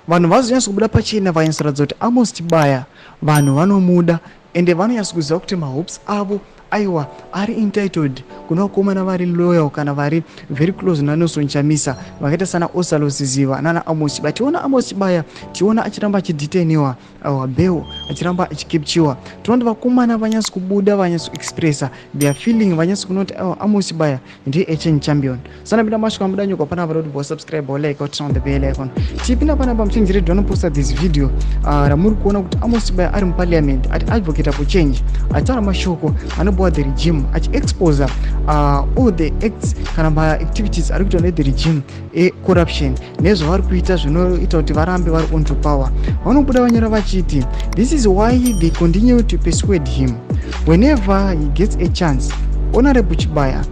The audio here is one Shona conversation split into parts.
Vanhu vazonyatso kubuda pachena, vanyatsoratidza kuti Amos Chibaya vanhu vanomuda, ende vanonyatso kuziva kuti mahopes avo, aiwa, ari entitled kuna vakomana vari loyal kana vari very close naNelson Chamisa, vakaita sana Ostallos Siziba nana Amos Chibaya. Tiona Amos Chibaya, tiona achiramba achidetainiwa, bail achiramba achikepchiwa. Tinoona kuti vakomana vanyatso kubuda, vanyatso expressa their feeling, vanyatso kunoti, aiwa, Amos Chibaya ndiye change champion. Sanapinda masvika muda nyuka panapa kuti bosubscribe, like, turn on the bell icon. Tipinda panapa, muchenjeri vanoposta this video ramuri kuona kuti Amos Chibaya ari muparliament ati advocate for change, achitaura mashoko anobowa the regime, achiexposa all the acts kana maactivities ari kuitwa nethe regime ecorruption nezvavari kuita zvinoita kuti varambe vari on to power. Vanobuda vanyora vachiti, "This is why they continue to persuade him whenever he gets a chance. Honorable Chibaya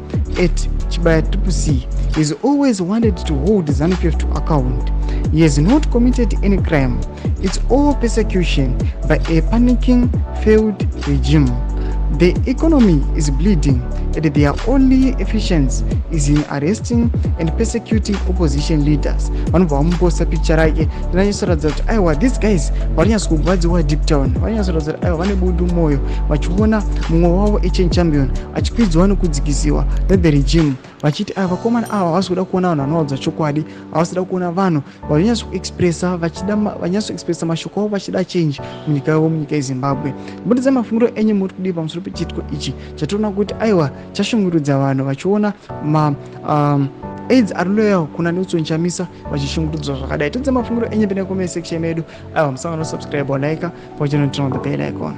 at Chibaya Triple C is always wanted to hold ZANU-PF to account. He has not committed any crime. It's all persecution by a panicking, failed regime. The economy is bleeding and their only efficiency is in arresting and persecuting opposition leaders." Vanobva vamuposta picture rake rinanyatsoratidza kuti, aiwa, these guys varinyatso kugwadziwa deep down. Varinyatsoratidza kuti, aiwa, vane bundu mwoyo vachiona mumwe wavo echange champion achikwidzwa nekudzikisiwa nethe regime, vachiti ava vakomana ava havasi kuda kuona vanhu vanovaudza chokwadi, havasi kuda kuona vanhu vanyatso kuexpressa, vachida vanyatso kuexpressa mashoko avo vachida change munyika yavo, munyika yeZimbabwe. Mbudidza mafungiro enyu, muri kudii pamusoro pechiitiko ichi chatoona kuti, aiwa, chashungurudza vanhu vachiona ma aides ari loyal kuna Nelson Chamisa vachishungurudzwa zvakadai? Tidze mafungiro enyu pine comment section medu. Aiwa, musangano subscribe, like, pachino turn on the bell icon.